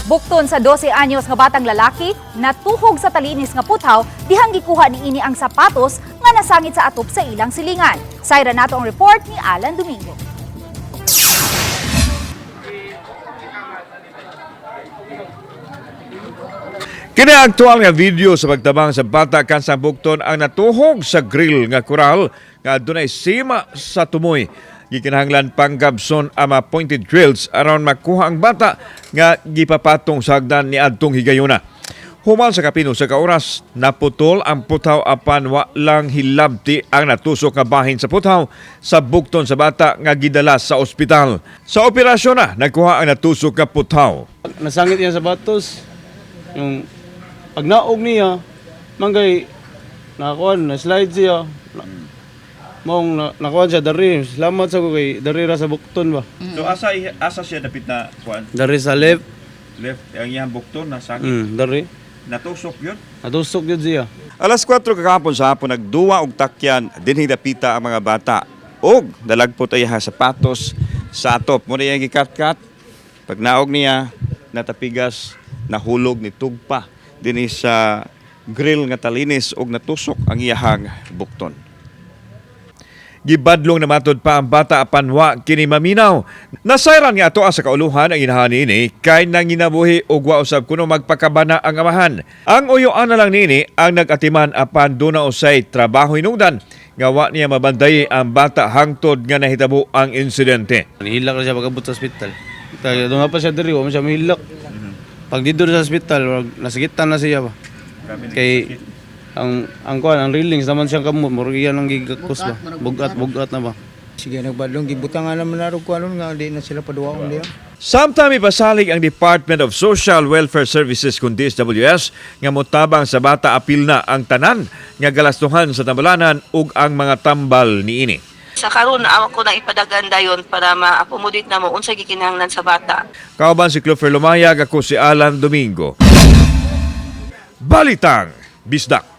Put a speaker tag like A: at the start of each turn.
A: Bukton sa 12 anyos nga batang lalaki, natuhog sa talinis nga puthaw, dihang gikuha niini ang sapatos nga nasangit sa atop sa ilang silingan. Sayra nato ang report ni Alan Domingo.
B: Kini ang aktual nga video sa pagtabang sa bata kansang bukton ang natuhog sa grill nga koral nga adunay sima sa tumoy. Gikinahanglan panggabson ang mga pointed drills aron makuha ang bata nga gipapatong sa hagdan ni adtong higayuna. Human sa kapino sa kaoras, naputol ang puthaw apan wa lang hilabti ang natusok nga bahin sa puthaw sa bukton sa bata nga gidala sa ospital. Sa operasyon na, nagkuha ang natusok nga puthaw.
C: Nasangit niya sa batos. Yung pag naog niya, manggay nakakuan, na slide siya. Maong nakuan siya dari. Salamat sa ko kay dari ra sa bukton ba.
B: So asa asa siya dapit na kuan?
C: Dari sa left.
B: Left ang iyang bukton na sakit.
C: Dari.
B: Natusok yun.
C: Natusok yun siya.
B: Alas 4 kakahapon sa hapon nagduwa og takyan dinhi dapita ang mga bata og nalagpot ay ha sapatos sa atop. Mo niya gikatkat. Pag naog niya natapigas, nahulog ni tugpa dinhi sa grill nga talinis og natusok ang iyahang bukton. Gibadlong na matod pa ang bata apan wa kini maminaw. Nasayran nga ato sa kauluhan ang inahan niini kay nanginabuhi og wa usab kuno magpakabana ang amahan. Ang uyoan na lang niini ang nagatiman apan duna usay trabaho hinungdan nga wa niya mabanday ang bata hangtod nga nahitabo ang insidente.
C: Nihilak na siya pag-abot sa ospital. Tayo doon pa siya dari, wa man siya mahilak. Pag dito sa ospital, nasakitan na siya ba. Kay ang kuan, ang railings naman siyang kamot, murag iyan ang gigakos ba. Bugat bugat na ba.
D: Sige, nagbadlong gibutangan naman na ko anon nga di na sila paduwaon diya.
B: Samtang ipasalig ang Department of Social Welfare Services kun DSWS nga motabang sa bata, apil na ang tanan nga galastuhan sa tambalanan ug ang mga tambal niini.
E: Sa karon ako nang ipadagan dayon para ma-accommodate namo unsa gikinahanglan sa bata.
B: Kauban si Clofer Lumayag, ako si Alan Domingo. Balitang Bisdak.